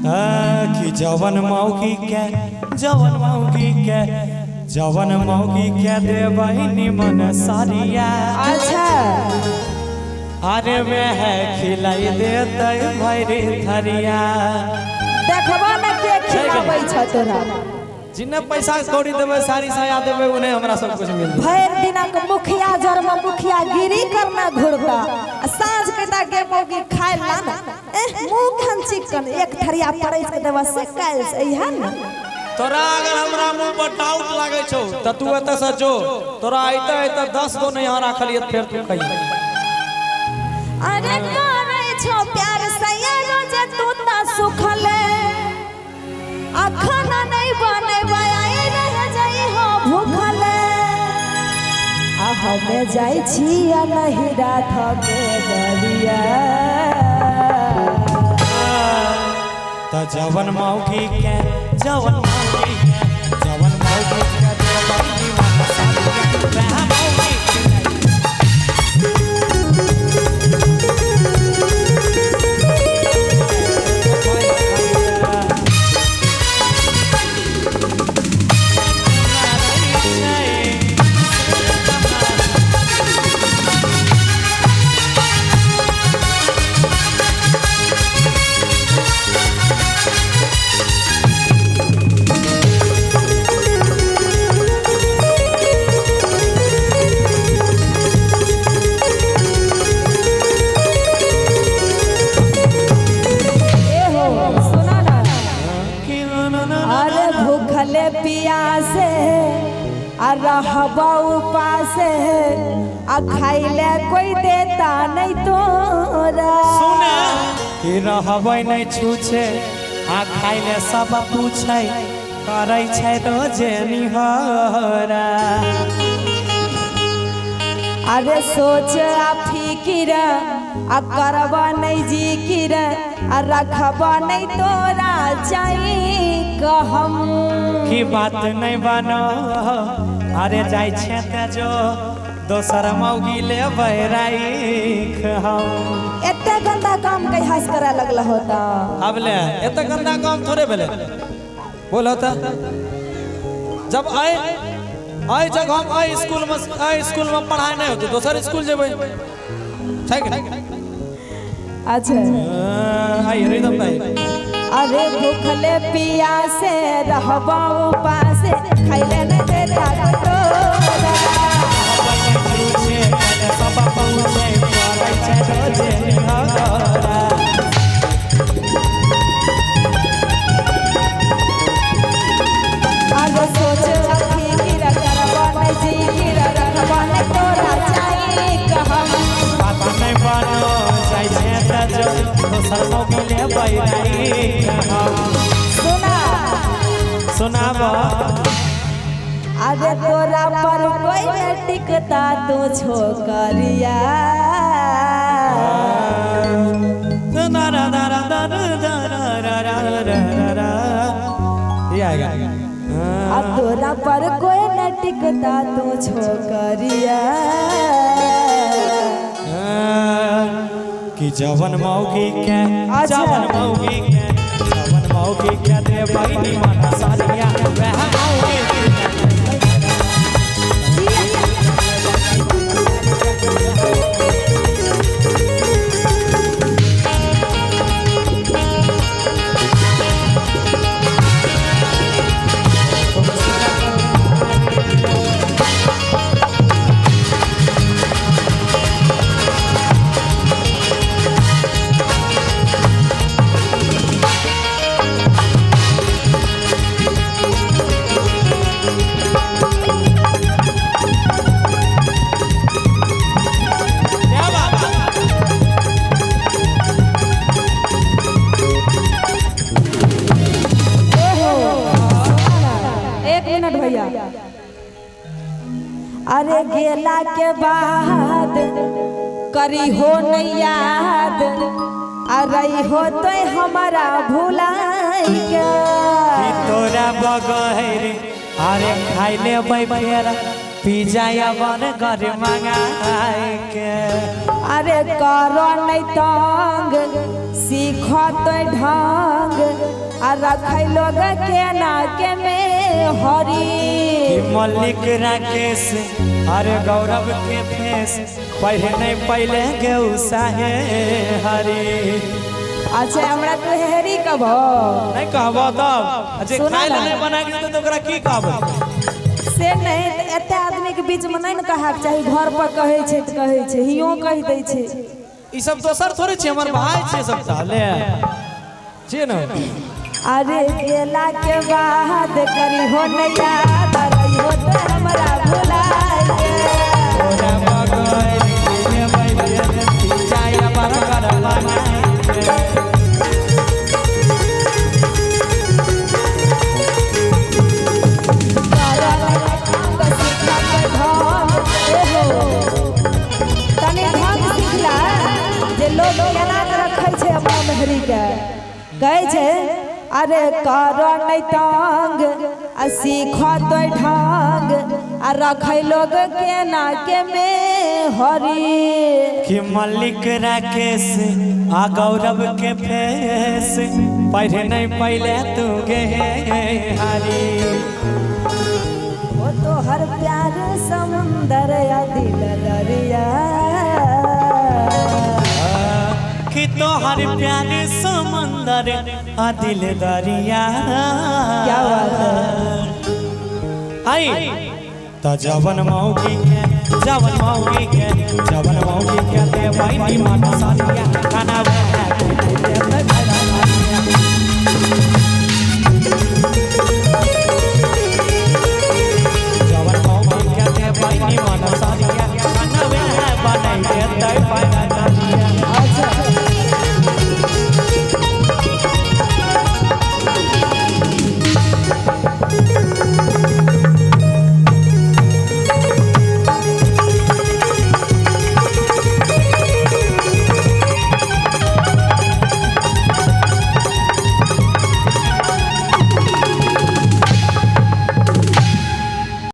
कि जवन मौगी के, जवन मौगी के, जवन मौगी के देबै निमन साड़िया। अच्छा। अरे में है खिलाई देतै भरि थरिया। देखबा न के खिलाबै छ तोरा। जिन्ने पैसा कौड़ी देबै, साड़ी साया देबै, उन्हें हमरा सब कुछ मिल। भरि दिनक मुखिया जर में मुखिया गिरी करना घुरता, आ साँझ के ता गे मौगी खाय ला न, एह मुंह खन चिकन एक थरिया परैस के देबा से कायल से इहा न। तोरा अगर हमरा मुंह पर डाउट लागै छौ त तू एतऽ से जो, तोरा अइते अइते 10 गो नहीं यहाँ राखलियै फेर तू खइहे। अरे करै छौ प्यार सैया रोजे तू त सुखले, आ खाना नहीं बनेबै आई रह जाइ हो भूखले। आ हमे जाइ छी नहिरा थके दरिया। त जवन मौगी के, जवन मौगी के, जवन मौगी के देबै निमन साड़िया, वएह मौगी के। ए हो सुना ना, अरे भूखले पियासे आ रहबा उपासे, आ खाइले कोई देता नहीं तोरा। सुने कि रहबै नहि छूछे आ खाइले सब पूछै, करै छै रोजे निहरा। अरे सोच आ फिकिर आ करबा नहीं जिकिर, आ रखबा नहीं तोरा चाही कहम। की बात नहीं बनो, अरे जाइ छै ते जो दोसर मौगी लेबै राइख हम। एते गंदा काम कहिया से करे लगल होता? अब ले एते गंदा काम थोड़े भेलै, बोलो त। जब आए आइ जगह हम आइ स्कूल में, आइ स्कूल में पढ़ाई नहीं होते दोसर स्कूल जेबै, छै कि नहीं? अच्छा आई रिदम नहीं। अरे भूखले पियासे रहबा उपासे, खाइले नहीं देता तोरा। सब पूछे करै छै रोजे निहरा। अरे सोच आ फिकिर करबा नहीं जिकिर, रखबा नहीं तोरा चाही कहम। बात नहीं बनो जाइ छै त जो दोसर मौगी लेबै राइख हम। सुना सुनाब। अरे तोरा पर कोई नहीं टिकता तू छोकरिया। ये आएगा। आ तोरा पर कोई नहीं टिकता तू छोकरिया। कि जवन मौगी के, अच्छा। जवन मौगी के, जवन मौगी के देबै निमन साड़िया, वएह मौगी के। क्या बात। एक मिनट भैया। अरे गेला के बाद करी हो नहीं याद, अरे हो तो हमारा भुलाई के। कि तोरा बगैर अरे खाइ लेबै फेर पिज्जा या बर्गर मंगाए के। अरे करो नहीं तंग, सीख तो ढंग, आ रखै लोग के ना के में हरी। कि मल्लिक राकेश अरे गौरव के फेस पढ़े नहीं पहले गौ साहे हरी। अच्छा हमरा तू हेरी कब नहीं कहबो तब जे सुना खाए ना। ले नहीं बना के देतौ तऽ ओकरा की कहबै? से नहीं तऽ एते आदमी के बीच में नहीं ने कहक चाही, घर पर कहै छै तऽ कहै छै, हियो कहि दै छै। ई सब दोसर थोड़े छै, हमर भाई छै सब ले छियै ने। अरे गेला के बाद करी हो नैया रही हो तो हमरा भुलाए के। तोरा बगैर जेबै चाय बर्गर बनाए। करो नहीं ढंग सीखला के ढंग, ए हो तनी ढंग सीखला जे लोग केना के रखै छै अपना मेहरी के। कहै छै अरे करो नहीं तंग, आ सीख तो ढंग, आ रखै लोग केना के में हरी। कि मल्लिक राकेश आ गौरव के फेस पढ़े नहीं पहले तू गे हरी। ओ तो हर प्यार समुंदर या दिल दरिया। कि तोहर प्यार समंदर आ दिल दरिया। क्या बात है। आई त जवन मौगी के, जवन मौगी के, जवन मौगी के देबै निमन सनिया खाना बना के।